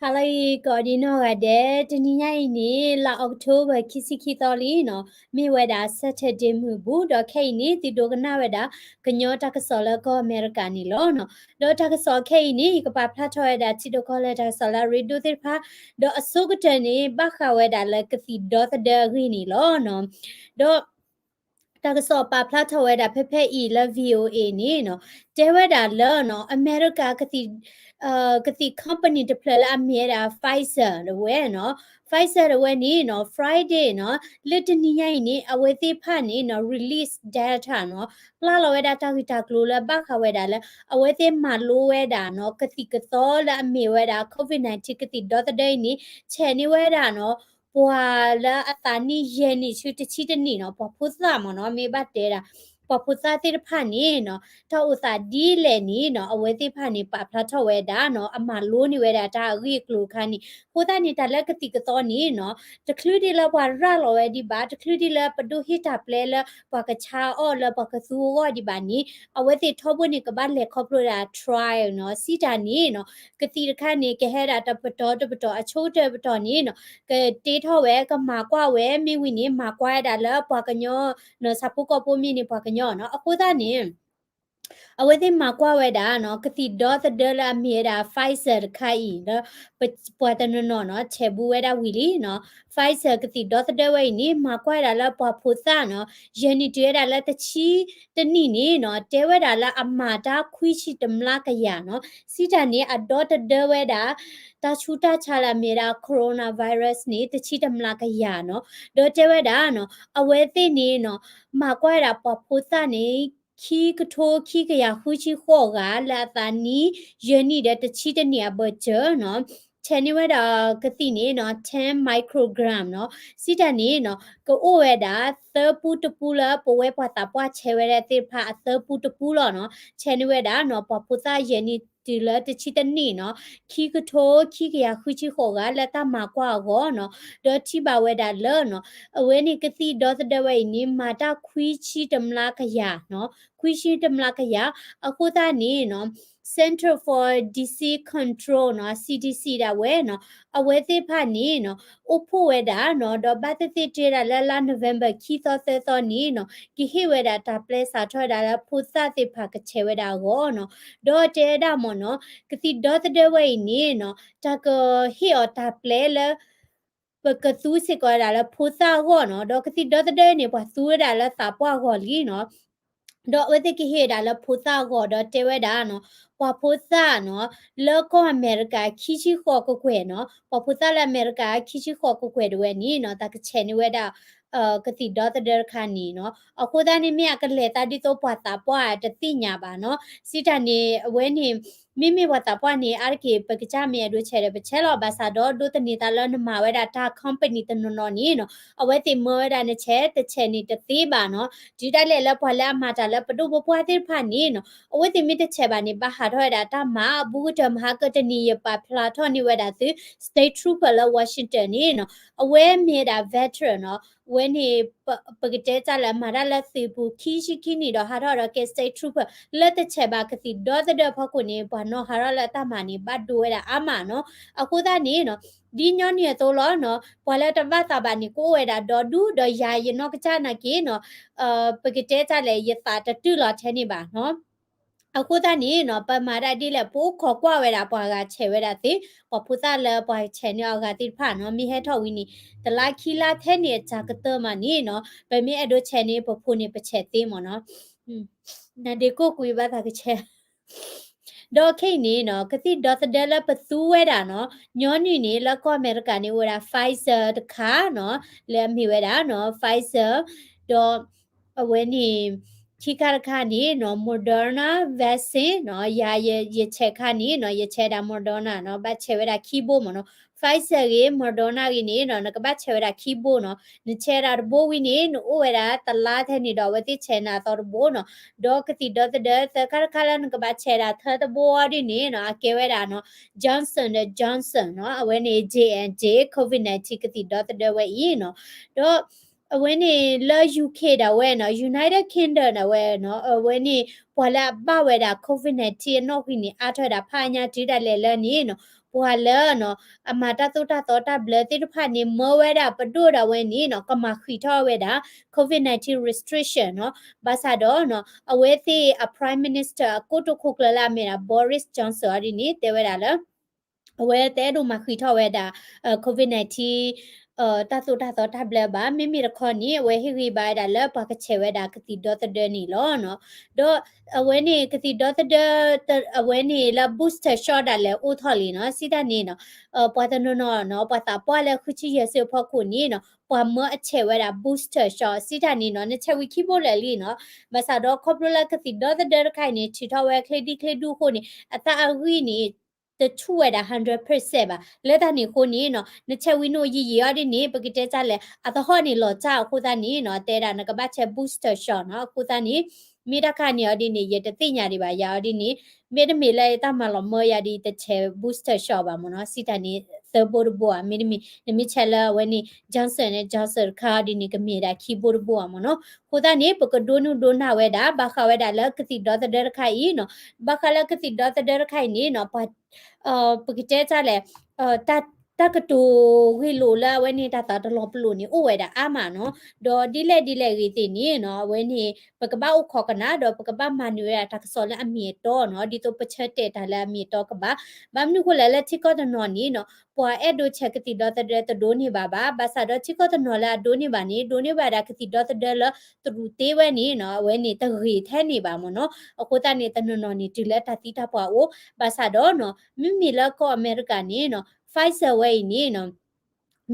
ဟါလၢအဂ့ၤ ကိးဒံနီၢ်ဂၤဒဲး, တနံၤညါအံၤန့ၣ် လါ October ခံဆံခံသီလံနီၤ, မ့ၢ်ဝဲဒၣ် Saturday မုၢ်ဘူး, ဒီးခဲအံၤန့ၣ် သုဒိကနၣ်ဝဲဒၣ် ကညီတၢ်ကစီၣ်လၢကီၢ်အမဲရကၤန့ၣ်လီၤနီၤ. ဒီးတၢ်ကစီၣ်ခဲအံၤန့ၣ် ယကပာ်ဖျါထီၣ်ဝဲဒၣ် ထံဒိၣ်ကီၢ်လဲၢ်တၢ်ကစီၣ်လၢအရ့ဒိၣ်သ့ၣ်တဖၣ်, ဒီးအဆိကတၢၢ်န့ၣ် ဘၣ်ဃးဝဲဒၣ်လၢကသံၣ်ဒီသဒၢအဂ့ၢ်န့ၣ်လီၤနီၤ. ဒီး တၢ်ကစီၣ်ပာ်ဖျါထီၣ်ဝဲဒၣ်ဖဲဖဲအံၤလၢ VOA န့ၣ်နီၤ, တဲဝဲဒၣ်လၢနီၤ အမဲရကၤကသံၣ်, ကသံၣ် company တဖျၢၣ်လၢအမ့ၢ်ဝဲဒၣ် Pfizer တဝဲနီၤ, Pfizer တဝဲန့ၣ်နီၤ Friday နီၤ လၢတနံၤညါအံၤန့ၣ် အဝဲသ့ၣ်တဖၣ်န့ၣ်နီၤ release data နီၤ, ပျၢ်လီၤဝဲဒၣ်တၢ်ဂ့ၢ်တၢ်ကျိၤလၢဘၣ်ဃးဝဲဒၣ်လၢ အဝဲသ့ၣ်မၤလိဝဲဒၣ်နီၤ ကသံၣ်ကသီလၢအမ့ၢ်ဝဲဒၣ် COVID nineteen ကသံၣ်ဒီသဒၢအံၤန့ၣ် ဆဲးန့ၢ်ဝဲဒၣ်နီၤ ပှၤလၢအသးနံၣ်ယဲၢ်နံၣ်ဆူတဆံတနံၣ်နီၤ ပှၤဖိသၣ်မ့ၢ်နီၤ မ့ၢ်ဘၣ်တဲဒၣ် ပှၤဖိသၣ်သ့ၣ်တဖၣ်န့ၣ်နီၤ တၢ်အိၣ်သးဒ်လဲၣ်န့ၣ်နီၤ အဝဲသ့ၣ်တဖၣ်န့ၣ် ပာ်ဖျါထီၣ်ဝဲဒၣ်နီၤ အမၤလိန့ၢ်ဝဲဒၣ်တၢ်အဂ့ၢ်အကျိၤအခါန့ၣ် အဃိသတးန့ၣ် တၢ်လၢကသံၣ်ကသီန့ၣ်နီၤ တချုးဒံးလၢပှၤရၤလီၤဝဲဒံးဘၣ် တချုးဒံးလၢပဒိၣ်ဟ့ၣ်တၢ်ပျဲလၢပှၤကဆါအီၣ်လၢပှၤကသူအဂီၢ်ဒံးဘၣ်န့ၣ် အဝဲသ့ၣ်ထီဘိန့ၣ် ကဘၣ်လဲၤခီဖျိဒၣ် trial နီၤ စံးတၢ်န့ၣ်နီၤ ကသံၣ်တခါန့ၣ် ကဟဲဒၣ်တပတီၢ်တပတီၢ် အဆိကတၢၢ်ပတီၢ်န့ၣ်နီၤ ကတ့ထီၣ်ဝဲ ကမၤကွၢ်ဝဲ မ့ၢ်ဝံၤန့ၣ် မၤကွၢ်ဝဲဒၣ်လၢပှၤကညီနီၤ ဆၣ်ဖိကီၢ်ဖိမ့ၢ်န့ၣ် ပှၤကညီနီၤ အဃိသတးန့ၣ် အဝဲသ့ၣ်မၤကွၢ်ဝဲဒၣ်နီၤ ကသံၣ်ဒီသဒၢလၢအမ့ၢ်ဝဲဒၣ် Pfizer တခါအံၤ လၢ ပှၤတနီၤနီၤနီၤ ဆဲးဘူးဝဲဒၣ်ဝံၤလံနီၤ Pfizer ကသံၣ်ဒီသဒၢဝဲအံၤန့ၣ် မၤကွၢ်ဝဲဒၣ်လၢပှၤဖိသၣ်နီၤ ယဲၢ်နံၣ်တုၤဝဲဒၣ်လၢတဆံတနံၣ်န့ၣ်နီၤ တဲဝဲဒၣ်လၢအမၤတၢ်ခွံဆံတမျးကယၤနီၤ စံးတၢ်န့ၣ် အဒီသဒၢဝဲဒၣ် တၢ်ဆူးတၢ်ဆါလၢအမ့ၢ်ဝဲဒၣ် coronavirus န့ၣ် တဆံတမျးကယၤနီၤ ဒီးတဲဝဲဒၣ်နီၤ အဝဲသ့ၣ်န့ၣ်နီၤ မၤကွၢ်ဝဲဒၣ်ပှၤဖိသၣ်န့ၣ် ခံကထိခံကယၤဃုဆံဃိးဂၤ လၢအသးနံၣ် ယဲၢ်နံၣ်ဒီးတဆံတနံၣ်အဘၢၣ်စၢၤနီၤ ဆဲးန့ၢ်ဝဲဒၣ်ကသံၣ်န့ၣ်နီၤ ten microgram နီၤ စံးတၢ်န့ၣ်နီၤ ကအိၣ်ဝဲဒၣ် သၢပူတပူလၢပဝဲပှၤသးပှၢ်ဆဲးဝဲဒၣ်သ့ၣ်တဖၣ် အသၢပူတပူလီၤနီၤ ဆဲးန့ၢ်ဝဲဒၣ်နီၤ ပှၤဖိသၣ်ယဲၢ်နံၣ်တုၤလၢတဆံတနံၣ်နီၤ ခံကထိခံကယၤဃုဆံဃိးဂၤ လၢတၢ်မၤကွၢ်အဂီၢ်နီၤ ဒီးထံၣ်ဘၣ်ဝဲဒၣ်လၢနီၤ အဝဲန့ၣ်ကသံၣ်ဒီသဒၢဝဲအံၤန့ၣ် မၤတၢ်ခွံဆံတမျးကယၤနီၤ ခွံဆံတမျးကယၤ အဃိသတးန့ၣ်နီၤ Center for Disease Control နီၤ CDC ဒၣ်ဝဲနီၤ အဝဲသ့ၣ်တဖၣ်န့ၣ်နီၤ အိၣ်ဖှိၣ်ဝဲဒၣ်နီၤ ဒီးဘၣ်သ့ၣ်သ့ၣ်တုၤဝဲဒၣ်လၢလါ November ခံသီသၢသီန့ၣ်နီၤ ကဟ့ၣ်ဝဲဒၣ်တၢ်ပျဲစးထီၣ်ဝဲဒၣ်လၢ ဖိသၣ်သ့ၣ်တဖၣ်ကဆဲးဝဲဒၣ်အဂီၢ်နီၤ ဒီးတဲဝဲဒၣ်မ့ၢ်နီၤ ကသံၣ်ဒီသဒၢဝဲအံၤန့ၣ်နီၤ တၢ်ကဟ့ၣ်အီၤတၢ်ပျဲလၢ ပကသူစ့ၢ်ကီးဝဲဒၣ်လၢဖိသၣ်အဂီၢ်နီၤ ဒီးကသံၣ်ဒီသဒၢန့ၣ် ပှၤသူဝဲဒၣ်လၢသးပှၢ်အဂီၢ်လံနီၤ ဒီးအဝဲသ့ၣ်ကဟ့ၣ်ဝဲဒၣ်လၢဖိသၣ်အဂီၢ် ဒီးတဲဝဲဒၣ်နီၤ ပှၤဖိသၣ်နီၤ လၢကီၢ်အမဲရကၤခံဆံဃိးကကွဲၢ်နီၤ ပှၤဖိသၣ်လၢအမဲရကၤခံဆံဃိးကကွဲၢ်တဝဲန့ၣ်နီၤ တၢ်ကဆဲးန့ၢ်ဝဲဒၣ် ကသံၣ်ဒီသဒၢတခါန့ၣ်နီၤ အဃိသတးန့ၣ် မ့ၢ်အကလဲၤသးဒ်သိးပှၤသးပှၢ်တသ့ၣ်ညါဘၣ်နီၤ စံးတၢ်န့ၣ် အဝဲန့ၣ် မ့မ့ၢ်ပှၤသးပှၢ်န့ၣ် အါတက့ၢ် ပကစၢ်မ့ၢ်အဲၣ်ဒိးဆဲးဒီးပဆဲးလီၤ ဘၣ်ဆၣ်ဒီးဒိးသန့ၤသးလၢနမၤဝဲဒၣ်တၢ် company တနီၤနီၤန့ၣ်နီၤ အဝဲသ့ၣ်မၢဝဲဒၣ်နဆဲး တဆဲးန့ၣ်တသ့ဘၣ်နီၤ တုၤဒၣ်လဲာ်လၢပှၤလၢအမၤတၢ်လၢပဒိၣ်ပပှၢ်သ့ၣ်တဖၣ်န့ၣ်နီၤ အဝဲသ့ၣ်မ့ၢ်တဆဲးဘၣ်န့ၣ် ဘၣ်ဟးထီၣ်ဝဲဒၣ်တၢ်မၤ အဘူးကတၢၢ်မဟါကတနံၤ ယပာ်ဖျါထီၣ်န့ၢ်ဝဲဒၣ်သု state trooper လၢ Washington န့ၣ်နီၤ အဝဲမ့ၢ်ဝဲဒၣ် veteran နီၤ အဝဲန့ၣ် ပကတဲတၢ်လၢအမၤတၢ်လၢသုးပူၤခံဆံခံနံၣ်ဒီးဟးထီၣ်ဒီးကဲ state trooper လၢတဆဲးဘၣ်ကသံၣ်ဒီသဒၢအဖီခိၣ်န့ၣ် ပှၤနီၢ်ဟးထီၣ်လၢအတၢ်မၤန့ၣ် ဘၣ်ဒိဝဲဒၣ်အါမးနီၤ အဃိသတးန့ၣ်နီၤ ဒ်ညီနုၢ်အသိးလီၤနီၤ ပှၤလၢတဘၣ်သးဘၣ်န့ၣ် ကအိၣ်ဝဲဒၣ်ဒီဒူၣ် ဒီးယၤယနီၢ်ကစၢ်နာ်က့နီၤ ပကတဲတၢ်လဲၣ် ယသးတတုာ်လီၤထဲန့ၣ်ဘၣ်နီၤ အဃိသတးန့ၣ်နီၤ ပမၤဒၣ်ဒ်လဲၣ် ပအိၣ်ခိးကွၢ်ဝဲဒၣ်ပှၤဂၤဆဲးဝဲဒၣ်သ့ ပှၤဖိသၣ်လၢပှၤဆဲးန့ၢ်အီၤဂၤသ့ၣ်တဖၣ်နီၤ မ့ၢ်ဟဲထီၣ်ဝံၤန့ၣ် တလါခံလါထဲန့ၣ်အစှၤကတၢၢ်မးန့ၣ်နီၤ ပမ့ၢ်အဲၣ်ဒိးဆဲးန့ၢ် ပဖိန့ၣ် ပဆဲးသ့မ့ၢ်နီၤ နဒ့ကိၣ်ကွံာ်ဘၣ်သးကဆဲး ဒီးခဲအံၤန့ၣ်နီၤ ကသံၣ်ဒီသဒၢလၢပသူဝဲဒၣ်နီၤ ညီနုၢ်န့ၣ် လၢကီၢ်အမဲရကၤန့ၣ် အိၣ်ဝဲဒၣ် Pfizer တခါနီၤ လၢအမ့ၢ်ဝဲဒၣ်နီၤ Pfizer ဒီး အဝဲန့ၣ် ခံခါတခါန့ၣ်နီၤ Moderna vaccine နီၤ ယၤယဆဲးခါန့ၣ်နီၤ ယဆဲးဒၣ် Moderna နီၤ ဘၣ်ဆဲးဝဲဒၣ်ခံဘိမ့ၢ်နီၤ Pfizer ဂ့ၤ Moderna ဂ့ၤန့ၣ်နီၤ နကဘၣ်ဆဲးဝဲဒၣ်ခံဘိနီၤ နဆဲးဒၣ်တဘိဝံၤန့ၣ် နအိၣ်ဝဲဒၣ်တလါထဲန့ၣ်ဒီး အဝဲသ့ၣ်ဆဲးနၤအသီတဘိနီၤ ဒီးကသံၣ်ဒီသဒၢသၢခါတခါလၢနကဘၣ်ဆဲးဒၣ်သၢတဘိအီၤဒ်န့ၣ်နီၤ အကဲဝဲဒၣ်နီၤ Johnson ဒီး Johnson နီၤ အဝဲန့ၣ် J and J COVID nineteen ကသံၣ်ဒီသဒၢဝဲအံၤနီၤ ဒီး အဝဲန့ၣ်လၢ UK ဒၣ်ဝဲနီၤ United Kingdom ဒၣ်ဝဲနီၤ အဝဲန့ၣ် ပှၤလၢအဘၣ်ဝဲဒၣ် COVID nineteen အနီၣ်ဂံၢ်န့ၣ် အါထီၣ်ဝဲဒၣ်ဖးညါတုၤဒၣ်လဲာ်လၢန့ၣ်နီၤ ပှၤလၢနီၤ အမၤတၢ်သိၣ်တၢ်သီတၢ်ဘျၢသ့ၣ်တဖၣ်န့ၣ် မၢဝဲဒၣ်ပဒိၣ်ဒၣ်ဝဲန့ၣ်နီၤ ကမၤဃံးထီၣ်ဝဲဒၣ် COVID nineteen restriction နီၤ. ဘၣ်ဆၣ်ဒီးနီၤ အဝဲသ့ၣ်အ Prime Minister အကိတိာ်ခိၣ်ကျၢၢ်လၢအမ့ၢ်ဒၣ် Boris Johnson အီၤဒ်န့ၣ် တဲဝဲဒၣ်လၢ အဝဲတအဲၣ်ဒိးမၤဃံးထီၣ်ဝဲဒၣ် COVID nineteen တၢ်သိၣ်တၢ်သီတၢ်ဘျၢဘၣ်. မ့မ့ၢ်တခီန့ၣ် အဝဲဟ့ၣ်ဂံၢ်ဘါဝဲဒၣ်လၢပှၤကဆဲးဝဲဒၣ်ကသံၣ်ဒီသဒၢန့ၣ်လီၤနီၤ. ဒီးအဝဲန့ၣ်ကသံၣ်ဒီသဒၢ အဝဲန့ၣ်လၢ booster shot ဒၣ်လဲာ်အိၣ်ထီၣ်လံနီၤ. စံးတၢ်န့ၣ်နီၤ ပှၤတနီၤနီၤနီၤ ပှၤသးပှၢ်လၢဃုဆံယဲၢ်ဆံအဖီခိၣ်န့ၣ်နီၤ ပှၤမၢအဆဲးဝဲဒၣ် booster shot စံးတၢ်န့ၣ်နီၤ နဆဲးဝံၤခံဘိလၢာ်လံနီၤ. ဘၣ်ဆၣ်ဒီးခီဖျိလၢကသံၣ်ဒီသဒၢတခါအံၤန့ၣ် ထုးထီၣ်ဝဲချ့ဒံချ့ဒူအဃိန့ၣ် အသးအဂံၢ်န့ၣ် တဆူၣ်ဝဲဒၣ် hundred percent ဘၣ်. လၢတၢ်န့ၣ်အဃိန့ၣ်နီၤ နဆဲးဝံၤနီၣ်ယံာ်ယံာ်အီၤဒ်န့ၣ် ပကတဲတၢ်လဲၣ် အသဟီၣ်န့ၣ်လီၤစၢ်အဃိသတးန့ၣ်နီၤ တဲဒၣ်နကဘၣ်ဆဲး booster shot နီၤ. အဃိသတးန့ၣ် မ့ၢ်တၢ်ခါန့ၣ်အီၤဒ်န့ၣ် ယတသ့ၣ်ညါဒံးဘၣ် ယၤအီၤဒ်န့ၣ် မ့တမ့ၢ်လၢယတၢ်မၤလီၤမၢယၤဒ် ယတဆဲး booster shot ဘၣ်မ့ၢ်နီၤ. စံးတၢ်န့ၣ် သၢဘိတဘိဧါ မ့တမ့ၢ် နမ့ၢ်ဆဲးလၢအဝဲန့ၣ် Johnson and Johnson တခါအီၤဒ်န့ၣ် ကမ့ၢ်ဒၣ်ခံဘိတဘိဧါမ့ၢ်နီၤ. အဃိသတးန့ၣ် ပကဒိးနုၢ်ဒိးနၢ်ဝဲဒၣ် ဘၣ်ဃးဝဲဒၣ်လၢကသံၣ်ဒီသဒၢတခါအံၤနီၤ. ဘၣ်ဃးလၢကသံၣ်ဒီသဒၢတခါအံၤန့ၣ်နီၤ ပှၤ ပကတဲတၢ်လဲၣ် တၢ် တၢ်ကတိၤဂ့ၢ်လိာ်လၢအဝဲန့ၣ်တၢ်သးတလီၤပလိာ်န့ၣ် အိၣ်ဝဲဒၣ်အါမးနီၤ. ဒီးဒ်လဲၣ်ဒ်လဲၣ်ဂ့ၤသ့ၣ်န့ၣ်နီၤ အဝဲန့ၣ် ပကဘၣ်အိၣ်ခိးကနၣ်ဒီး ပကဘၣ်မၤနၢၤဝဲဒၣ်တၢ်ကစီၣ်လၢအမ့ၢ်အတီနီၤ ဒ်သိးပဆၢတဲာ်တၢ်လၢအမ့ၢ်အတီကဘၣ်. ဘၣ်မနုၤဃိလဲၣ်လၢထံကီၢ်တနီၤန့ၣ်နီၤ ပှၤအဲၣ်ဒိးဆဲးကသံၣ်ဒီသဒၢတဒိးန့ၢ်ဘၣ်ဘၣ်. ဘၣ်ဆၣ်ဒီးထံကီၢ်တနီၤလၢအဒိးန့ၢ်ဘၣ်န့ၣ် ဒိးန့ၢ်ဘၣ်ဒၣ်ကသံၣ်ဒီသဒၢလၢတရူးသ့ဝဲန့ၣ်နီၤ အဝဲန့ၣ်တဂ့ၤထဲန့ၣ်ဘၣ်မ့ၢ်နီၤ. အဃိသတးန့ၣ် တနီၤနီၤန့ၣ် တုၤလၢတၢ်သံတၢ်ပှၢ်အိၣ် ဘၣ်ဆၣ်ဒီးနီၤ မ့မ့ၢ်လၢကီၢ်အမဲရကၤန့ၣ်နီၤ Pfizer ဝဲအံၤန့ၣ်နီၤ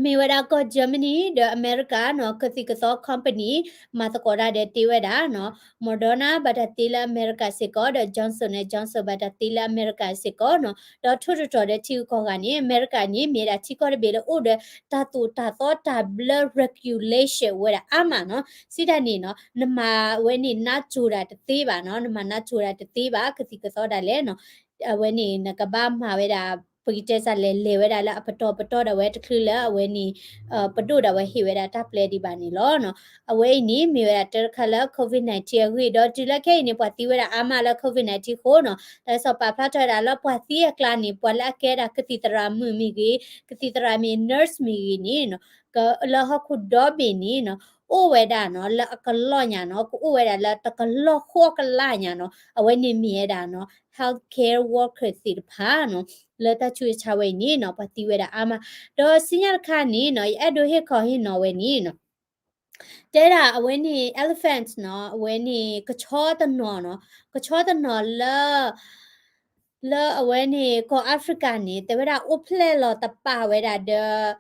မ့ၢ်ဝဲဒၣ်ကီၢ် Germany ဒီးအမဲရကၤနီၤ ကသံၣ်ကသီ company မၤသကိးတၢ်ဒီးတ့ဝဲဒၣ်နီၤ Moderna ဘၣ်တၢ်တ့လၢအမဲရကၤစ့ၢ်ကီး ဒီး Johnson and Johnson ဘၣ်တၢ်တ့လၢအမဲရကၤစ့ၢ်ကီးနီၤ. ဒီးထိၣ်သတြီၤဒီးထံဂုၤကီၢ်ဂၤန့ၣ် အမဲရကၤန့ၣ် မ့ၢ်ဝဲဒၣ်ထံကီၢ်တဘ့ၣ်လၢအိၣ်ဒီးတၢ်သိၣ်တၢ်သီတၢ်ဘျၢ regulation ဝဲဒၣ်အါမးနီၤ. စံးတၢ်န့ၣ်နီၤ နမၤဝဲန့ၣ်နးစိၤဒၣ်တသ့ဘၣ်နီၤ နမၤနးစိၤဒၣ်တသ့ဘၣ် ကသံၣ်ကသီဒၣ်လဲာ်နီၤ အဝဲန့ၣ် နကဘၣ်မၤဝဲဒၣ် ပကတဲစ့ၢ်လဲၣ် လဲၤဝဲဒၣ်လၢအပတီၢ်ပတီၢ်ဒၣ်ဝဲတချုးလၢအဝဲန့ၣ် ပဒိၣ်ဒၣ်ဝဲဟ့ၣ်ဝဲဒၣ်တၢ်ပျဲဒံးဘၣ်န့ၣ်လီၤနီၤ. အဝဲအံၤန့ၣ် မ့ၢ်ဝဲဒၣ်တၢ်တခါလၢ COVID nineteen အဂ့ၢ် ဒီးတုၤလၢခဲအံၤန့ၣ် ပှၤသံဝဲဒၣ်အါမးလၢ COVID nineteen အဃိနီၤ တၢ်ကစီၣ်ပာ်ဖျါထီၣ်ဝဲဒၣ်လၢပှၤသံအကျါန့ၣ် ပှၤလၢအကဲဒၣ်ကသံၣ်သရၣ်မုၣ်မ့ၢ်ဂ့ၤ ကသံၣ်သရၣ်မ့ၢ် nurse မ့ၢ်ဂ့ၤန့ၣ်နီၤ လၢဟီၣ်ခိၣ်ဒီဘ့ၣ်န့ၣ်နီၤ အိၣ်ဝဲဒၣ်နီၤ လၢအကလီၢ်ညါနီၤ ကအိၣ်ဝဲဒၣ်လၢတကလီၢ်ဃိးကလးညါနီၤ အဝဲန့ၣ်မ့ၢ်ဝဲဒၣ်နီၤ healthcare worker သ့ၣ်တဖၣ်နီၤ လၢတၢ်ဆူးတၢ်ဆါဝဲအံၤန့ၣ်နီၤ ပှၤသံဝဲဒၣ်အါမး ဒီးဆူညါတခါန့ၣ်နီၤ ယအဲၣ်ဒိးဟ့ၣ်ခီဟ့ၣ်နီၤဝဲန့ၣ်နီၤ တဲဒၣ်အဝဲန့ၣ် elephant နီၤ အဝဲန့ၣ်ကဆီတနီၤနီၤ ကဆီတနီၤလၢ လၢအဝဲန့ၣ် ကီၢ် Africa န့ၣ် တဲဝဲဒၣ်အိၣ်ဖျဲၣ်လီၤတပာ်ဝဲဒၣ်ဒီး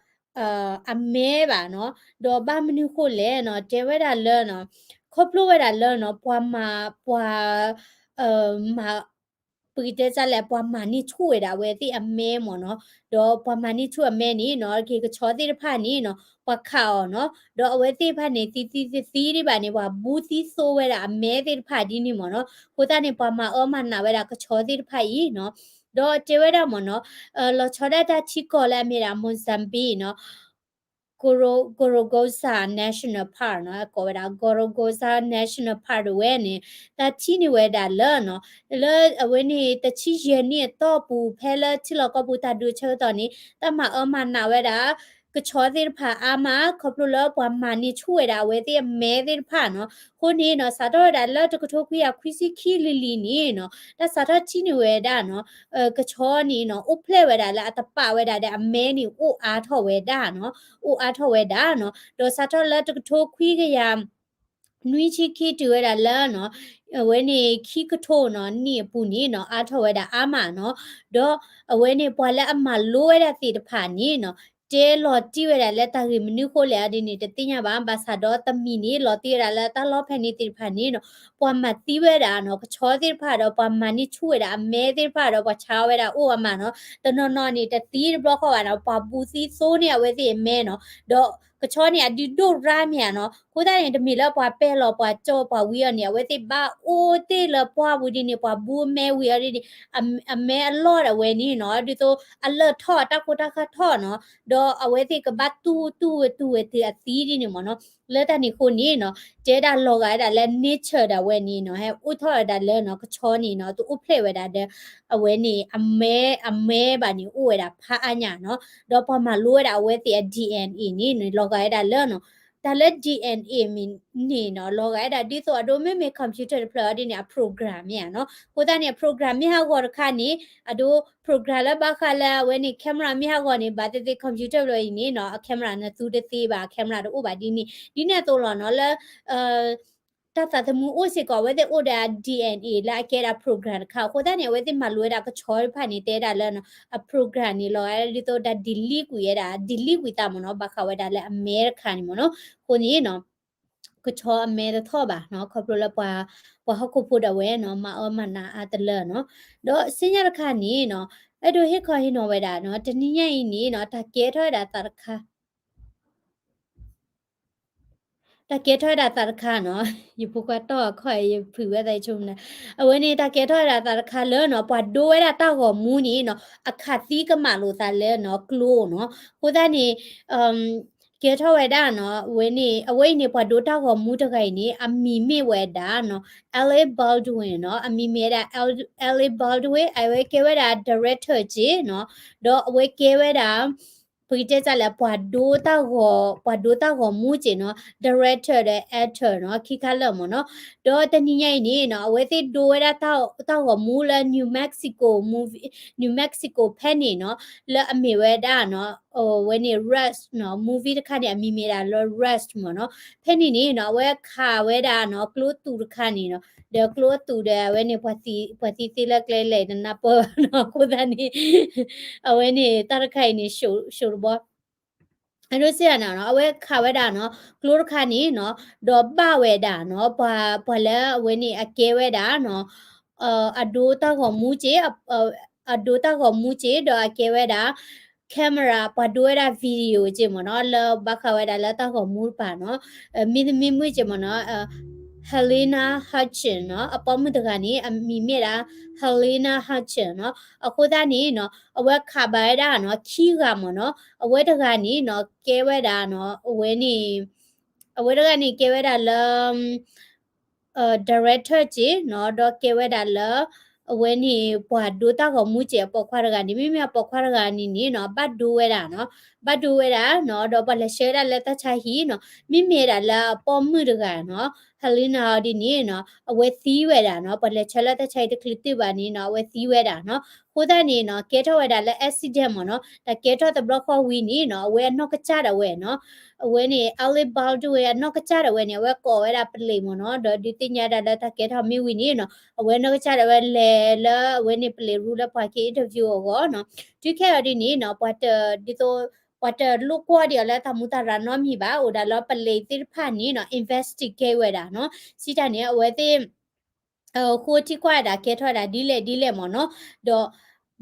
အမဲဘၣ်နီၤ ဒီးဘၣ်မနုၤဃိလဲၣ်နီၤ တဲဝဲဒၣ်လၢနီၤ ခီဖျိဝဲဒၣ်လၢနီၤ ပှၤမၤ ပှၤ မၤ ပကတဲစ့ၢ်လဲၣ် ပှၤမၤန့ၢ်ဆူၣ်ဝဲဒၣ်အဝဲသ့ၣ်အမဲမ့ၢ်နီၤ ဒီးပှၤမၤန့ၢ်ဆူၣ်အမဲန့ၣ်နီၤ က့ၤကဆီသ့ၣ်တဖၣ်န့ၣ်နီၤ ပှၤခးအီၤနီၤ ဒီးအဝဲသ့ၣ်တဖၣ်န့ၣ် သံသံသံသံဒံးဘၣ်န့ၣ် ပှၤဘူးသံသိဝဲဒၣ်အမဲသ့ၣ်တဖၣ်ဒ်န့ၣ်မ့ၢ်နီၤ အဃိသတးန့ၣ် ပှၤမၤအၢမၤနးဝဲဒၣ်ကဆီသ့ၣ်တဖၣ်အံၤနီၤ ဒီးတဲဝဲဒၣ်မ့ၢ်နီၤ လီၤဆီဒၣ်တၢ်ထံကီၢ်လၢအမ့ၢ်ဒၣ် Mozambique နီၤ Goro- Gorongosa National Park နီၤ ကိးဝဲဒၣ် Gorongosa National Park ဒၣ်ဝဲန့ၣ် တၢ်ထံၣ်န့ၢ်ဝဲဒၣ်လၢနီၤ လၢအဝဲန့ၣ် တဆံယဲၢ်နံၣ်အတီၢ်ပူၤ ဖဲလၢထံလီၢ်ကီၢ်ပူၤတၢ်ဒုးဆၢကတီၢ်န့ၣ် တၢ်မၤအၢမၤနးဝဲဒၣ် ကဆီသ့ၣ်တဖၣ်အါမး ခီဖျိလၢပှၤမၤန့ၢ်ဆူၣ်ဝဲဒၣ်အဝဲသ့ၣ်အမဲသ့ၣ်တဖၣ်နီၤ အဃိန့ၣ်နီၤ စးထီၣ်ဝဲဒၣ်လၢတကထိခွံကယၤခွံဆံခံလံၤလံၤန့ၣ်နီၤ တၢ်စးထီၣ်ထံၣ်န့ၢ်ဝဲဒၣ်နီၤ ကဆီန့ၣ်နီၤ အိၣ်ဖျဲၣ်ဝဲဒၣ်လၢအတပာ်ဝဲဒၣ်ဒီးအမဲန့ၣ် အိၣ်အါထီၣ်ဝဲဒၣ်နီၤ အိၣ်အါထီၣ်ဝဲဒၣ်နီၤ ဒီးစးထီၣ်လၢတကထိခွံကယၤ နွံဆံခံတုၤဝဲဒၣ်လၢနီၤ အဝဲန့ၣ်ခံကထိနီၤ နံၣ်အပူၤန့ၣ်နီၤ အါထီၣ်ဝဲဒၣ်အါမးနီၤ ဒီးအဝဲန့ၣ်ပှၤလၢအမၤလိဝဲဒၣ်သ့ၣ်တဖၣ်န့ၣ်နီၤ တဲလီၤတံၢ်ဝဲဒၣ်လၢတၢ်ဂ့ၢ်မနုၤဃိလဲၣ်အီၤဒ်န့ၣ် တသ့ၣ်ညါဘၣ် ဘၣ်ဆၣ်ဒီးတမံၤန့ၣ် လီၤတံၢ်ဝဲဒၣ်လၢတၢ်လီၢ်ဖဲန့ၣ်သ့ၣ်တဖၣ်န့ၣ်နီၤ ပှၤမၤသံဝဲဒၣ်နီၤ ကဆီသ့ၣ်တဖၣ်ဒီးပှၤမၤန့ၢ်ဆူၣ်ဝဲဒၣ်အမဲသ့ၣ်တဖၣ်ဒီးပှၤဆါဝဲဒၣ်အိၣ်အါမးနီၤ တနီၤနီၤန့ၣ် တသံတဘျီဃီဘၣ်နီၤ ပှၤဘူးသံသိန့ၢ်အဝဲသ့ၣ်အမဲနီၤ ဒီး ကဆီန့ၣ် အဒုးဒိၣ်ရၣ်မ့ၢ်ဧါနီၤ. အဃိသတးန့ၣ် တမ့ၢ်လၢပှၤပဲာ်လီၤပှၤကၠီပှၤဝံအီၤန့ၣ် အဝဲသ့ၣ်ဘၣ်အိၣ်တ့ၢ်လၢပှၢ်ပူၤဒ်န့ၣ် ပှၤဘူးအမဲဝံအီၤဒ်န့ၣ် အမဲအလီၢ်ဒၣ်ဝဲန့ၣ်နီၤ ဒ်သိးအလၢၢ်ထီၣ်အတၢ်ကိၢ်တၢ်ဂီၤထီၣ်နီၤ ဒီးအဝဲသ့ၣ်ကဘၣ်တူၢ်တူၢ်ဝဲတူၢ်ဝဲတုၤအသံဒ်န့ၣ်မ့ၢ်နီၤ. လၢတၢ်န့ၣ်အဃိန့ၣ်နီၤ တဲဒၣ်လီၤဂာ်ဝဲဒၣ်လၢ nature ဒၣ်ဝဲန့ၣ်နီၤ ဟဲအိၣ်ထီၣ်ဝဲဒၣ်လၢနီၤ ကဆီန့ၣ်နီၤ တအိၣ်ဖျဲၣ်ဝဲဒၣ်ဒီး အဝဲန့ၣ် အမဲ အမဲဘၣ်န့ၣ် အိၣ်ဝဲဒၣ်ဖးအါညါနီၤ ဒီးပှၤမၤလိဝဲဒၣ်အဝဲသ့ၣ်အ DNA န့ၣ်နီၤ လီၤဂာ်ဝဲဒၣ်လၢနီၤ တၢ်လၢ DNA မ့ၢ်န့ၣ်နီၤ လီၤဂာ်ဝဲဒၣ်ဒ်သိးအဒိ မ့မ့ၢ် computer တဖျၢၣ်အီၤဒ်န့ၣ် အ program မ့ၢ်ဧါနီၤ. အဃိသတးန့ၣ် အ program မ့ၢ်ဟးဂီၤတခါန့ၣ် အဒိ program လၢဘၣ်ဃးလၢအဝဲန့ၣ် camera မ့ၢ်ဟးဂီၤန့ၣ် ဘၣ်သ့ၣ်သ့ၣ် computer တဖျၢၣ်အံၤန့ၣ်နီၤ အ camera နသူတသ့ဘၣ် အ camera တအိၣ်ဘၣ်ဒ်န့ၣ် ဒ်န့ၣ်အသိးလီၤနီၤ လၢ တၢ်သးသမူအိၣ်စ့ၢ်ကီး အဝဲသ့ၣ်အိၣ်ဒီးအ DNA လၢအကဲဒၣ် program တခါ အဃိသတးန့ၣ် အဝဲသ့ၣ်မၤလိဝဲဒၣ်ကဆီတဖၣ်န့ၣ် တဲဒၣ်လၢနီၤ အ program န့ၣ် လီၤဂာ်ဒ်သိးတၢ် delete ကွံာ်ဝဲဒၣ် delete ကွံာ်သးမ့ၢ်နီၤ ဘၣ်ဃးဝဲဒၣ်လၢအမဲတခါန့ၣ်မ့ၢ်နီၤ. အဃိန့ၣ်နီၤ ကဆီအမဲတထီၣ်ဘၣ်နီၤ ခီဖျိလၢပှၤ ပှၤဟီၣ်ခိၣ်ဖိဒၣ်ဝဲနီၤ မၤအၢမၤနးအါတလၢနီၤ. ဒီးစ့ၢ်ညါတခါန့ၣ်နီၤ အဲၣ်ဒိးဟ့ၣ်ခီဟ့ၣ်နီၤဝဲဒၣ်နီၤ တနံၤညါအံၤန့ၣ်နီၤ တၢ်ကဲထီၣ်ဝဲဒၣ်သးတခါ တၢ်ကဲထီၣ်ဝဲဒၣ်သးတခါနီၤ ယဖိခွါတီၢ်အခီၣ် ယဖုးဝဲသးယဆိကမိၣ်န့ၣ် အဝဲန့ၣ် တၢ်ကဲထီၣ်ဝဲဒၣ်သးတခါလၢနီၤ ပှၤဒိဝဲဒၣ်တၢ်ဂီၤမူန့ၣ်နီၤ အခးသံကမၣ်လိာ်သးလၢနီၤ ကျိနီၤ. အဃိသတးန့ၣ် ကဲထီၣ်ဝဲဒၣ်နီၤ အဝဲန့ၣ် အဝဲအံၤန့ၣ် ပှၤဒိတၢ်ဂီၤမူတဂၤအံၤန့ၣ် အမံၤမ့ၢ်ဝဲဒၣ်နီၤ Alec Baldwin နီၤ အမံၤမ့ၢ်ဝဲဒၣ် Alec Baldwin အဝဲကဲဝဲဒၣ် director က့နီၤ ဒီးအဝဲကဲဝဲဒၣ် ပကတဲတၢ်လဲၣ် ပှၤဒိတၢ်ဂီၤ ပှၤဒိတၢ်ဂီၤမူက့နီၤ director ဒီး actor နီၤ ခံခါလၢာ်မ့ၢ်နီၤ. ဒီးတနံၤညါအံၤန့ၣ်နီၤ အဝဲသ့ၣ်ဒိဝဲဒၣ်တၢ်ဂီၤမူလၢ New Mexico movie New Mexico ဖဲန့ၣ်နီၤ လၢအမ့ၢ်ဝဲဒၣ်နီၤ အဝဲန့ၣ် Rush နီၤ movie တခါန့ၣ် အမံၤမ့ၢ်ဒၣ်လၢ Rush မ့ၢ်နီၤ. ဖဲန့ၣ်န့ၣ်နီၤ အဝဲခးဝဲဒၣ်နီၤ ကျိသူၣ်တခါန့ၣ်နီၤ ဒီးကျိသူၣ်ဒီးအဝဲန့ၣ် ပှၤသံသ့လၢကျဲလဲၣ် နနၢ်ပၢၢ်ဘၣ်နီၤ အဃိသတးန့ၣ် အဝဲန့ၣ် တၢ်တခါအံၤန့ၣ် ရှုံတဘီ အဒိစ့ၢ်နီၤ အဝဲခးဝဲဒၣ်နီၤ ကျိတခါန့ၣ်နီၤ ဒီးဘၣ်ဝဲဒၣ်နီၤ ပှၤ ပှၤလၢအဝဲန့ၣ် အကဲဝဲဒၣ်နီၤ အဒိတၢ်ဂီၤမူက့ အဒိတၢ်ဂီၤမူက့ ဒီးအကဲဝဲဒၣ် camera ပှၤဒိဝဲဒၣ် video က့မ့ၢ်နီၤ လၢဘၣ်ဃးဝဲဒၣ်လၢတၢ်ဂီၤမူတပၤနီၤ မ့တမ့ၢ်မုၢ်က့မ့ၢ်နီၤ Halyna Hutchins နီၤ အပိာ်မုၣ်တဂၤန့ၣ် အမံၤမ့ၢ်ဒၣ် Halyna Hutchins နီၤ. အဃိသတးန့ၣ်နီၤ အဝဲခးဘၣ်ဝဲဒၣ်နီၤ ခံဂၤမ့ၢ်နီၤ အဝဲတဂၤန့ၣ်နီၤ ကဲဝဲဒၣ်နီၤ အဝဲန့ၣ် အဝဲတဂၤန့ၣ်ကဲဝဲဒၣ်လၢ director က့နီၤ ဒီးကဲဝဲဒၣ်လၢ အဝဲန့ၣ် ပှၤဒိတၢ်ဂီၤမူက့အပိာ်ခွါတဂၤန့ၣ် မ့မ့ၢ်အပိာ်ခွါတဂၤန့ၣ်န့ၣ်နီၤ ဘၣ်ဒိဝဲဒၣ်နီၤ ဘၣ်ဒိဝဲဒၣ်နီၤ ဒီးပှၤလဲၤဆှၢဝဲဒၣ်လၢတၢ်ဆါဟံၣ်နီၤ မ့မ့ၢ်ဒၣ်လၢအပိာ်မုၣ်တဂၤနီၤ Halyna အီၤဒ်န့ၣ်နီၤ အဝဲသံဝဲဒၣ်နီၤ ပှၤလဲၤဆှၢလၢတၢ်ဆါဟံၣ်တချုးတုၤဘၣ်န့ၣ်နီၤ အဝဲသံဝဲဒၣ်နီၤ အဃိသတးန့ၣ်နီၤ ကဲထီၣ်ဝဲဒၣ်လၢ accident မ့ၢ်နီၤ တၢ်ကဲထီၣ်တဘျီဃီဝံၤန့ၣ်နီၤ အဝဲအနီၢ်ကစၢ်ဒၣ်ဝဲနီၤ အဝဲန့ၣ် Alec Baldwin အနီၢ်ကစၢ်ဒၣ်ဝဲန့ၣ် အဝဲကိးဝဲဒၣ်ပလံးမ့ၢ်နီၤ ဒီးဒုးသ့ၣ်ညါဒၣ်လၢတၢ်ကဲထီၣ်မ့ၢ်ဝံၤန့ၣ်နီၤ အဝဲအနီၢ်ကစၢ်ဒၣ်ဝဲလဲၤလၢအဝဲန့ၣ်ပလံးရူလၢပှၤက့ၤ interview အဂီၢ်နီၤ တုၤခဲအီၤဒ်န့ၣ်နီၤ ပှၤတဒ်သိး ပှၤတလိၣ်ကွၢ်ဒံးအီၤလၢတၢ်မူတၢ်ရၤနီတမံၤဘၣ် အိၣ်ဒၣ်လၢပလံးသ့ၣ်တဖၣ်န့ၣ်နီၤ investigate ဝဲဒၣ်နီၤ စံးတၢ်န့ၣ် အဝဲသ့ၣ် ဃိထံကွၢ်ဒၣ်ကဲထီၣ်ဝဲဒၣ်ဒ်လဲၣ်ဒ်လဲၣ်မ့ၢ်နီၤ ဒီး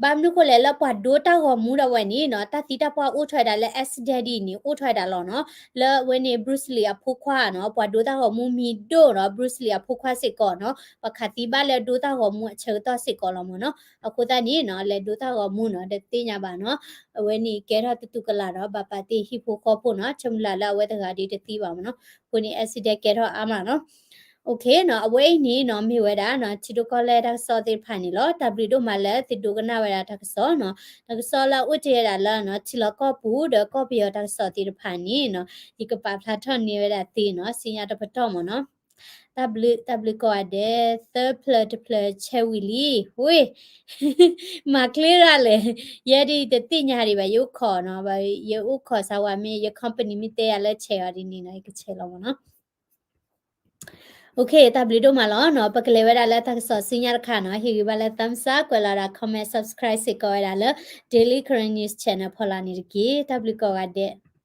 ဘၣ်မနုၤဃိလဲၣ် လၢပှၤဒိတၢ်ဂီၤမူဒၣ်ဝဲန့ၣ်နီၤ တၢ်သံတၢ်ပှၢ်အိၣ်ထီၣ်ဝဲဒၣ်လၢ accident ဒ်အံၤန့ၣ် အိၣ်ထီၣ်ဝဲဒၣ်လီၤနီၤ လၢအဝဲန့ၣ် Bruce Lee အဖိခွါနီၤ ပှၤဒိတၢ်ဂီၤမူမံၤဒိၣ်နီၤ Bruce Lee အဖိခွါစ့ၢ်ကီးနီၤ ပှၤခးသံဘၣ်လၢဒိတၢ်ဂီၤမူအဆၢကတီၢ်စ့ၢ်ကီးလီၤမ့ၢ်နီၤ အဃိသတးန့ၣ်နီၤ လဲၤဒိတၢ်ဂီၤမူနီၤ တသ့ၣ်ညါဘၣ်နီၤ အဝဲန့ၣ်ကဲထီၣ်တတူၢ်ကလာ်ဒီး ဘၣ်ပာ်တ့ၢ်ဟံၣ်ဖိဃီဖိနီၤ ဆၢမုၢ်လၢ်လၢအဝဲတဂၤဒ်တသံဘၣ်မ့ၢ်နီၤ အဃိန့ၣ် accident ကဲထီၣ်အါမးနီၤ OK နီၤ အဝဲအံၤန့ၣ်နီၤ မ့ၢ်ဝဲဒၣ်နီၤ ထံဒိၣ်ကီၢ်လဲၢ်တၢ်ကစီၣ်သ့ၣ်တဖၣ်န့ၣ်လီၤ. တၢ်ဘျုးဒိၣ်မးလၢသုဒိကနၣ်ဝဲဒၣ်တၢ်ကစီၣ်နီၤ တၢ်ကစီၣ်လၢအအိၣ်တ့ၢ်ဝဲဒၣ်လၢနီၤ ထံလီၢ်ကီၢ်ပူၤဒီးကီၢ်ပယီၤတၢ်ကစီၣ်သ့ၣ်တဖၣ်န့ၣ်နီၤ ယကပာ်ဖျါထီၣ်န့ၢ်ဝဲဒၣ်သ့နီၤ စံညါတပတီၢ်မ့ၢ်နီၤ တၢ်ဘျုး တၢ်ဘျုးကိးဂၤဒဲး သၢဖျၢၣ်တဖျၢၣ်ဆဲးဝံၤလံ ဝ့ၢ် မၤချ့ရၣ်လဲၣ် ယဲဒ်တသ့ၣ်ညါဒံးဘၣ် ယအိၣ်ခိးနီၤ ယအိၣ်ခိးစၢ်ဝဲမ့ၢ် ယ company မ့ၢ်တဲယၤလၢဆဲးအီၤဒ်န့ၣ်နီၤ ယကဆဲးလီၤမ့ၢ်နီၤ OK တၢ်ဘျုးဒိၣ်မးလီၤနီၤ ပကလဲၤဝဲဒၣ်လၢတၢ်ကစီၣ်ဆူညါတခါနီၤ ဟ့ၣ်ဂံၢ်ဘါလၢ thumbs up ကွဲးလီၤဒၣ် comment subscribe စ့ၢ်ကီးဝဲဒၣ်လၢ Daily Karen News Channel ဖီလာ်န့ၣ်တက့ၢ် တၢ်ဘျုးကိးဂၤဒဲး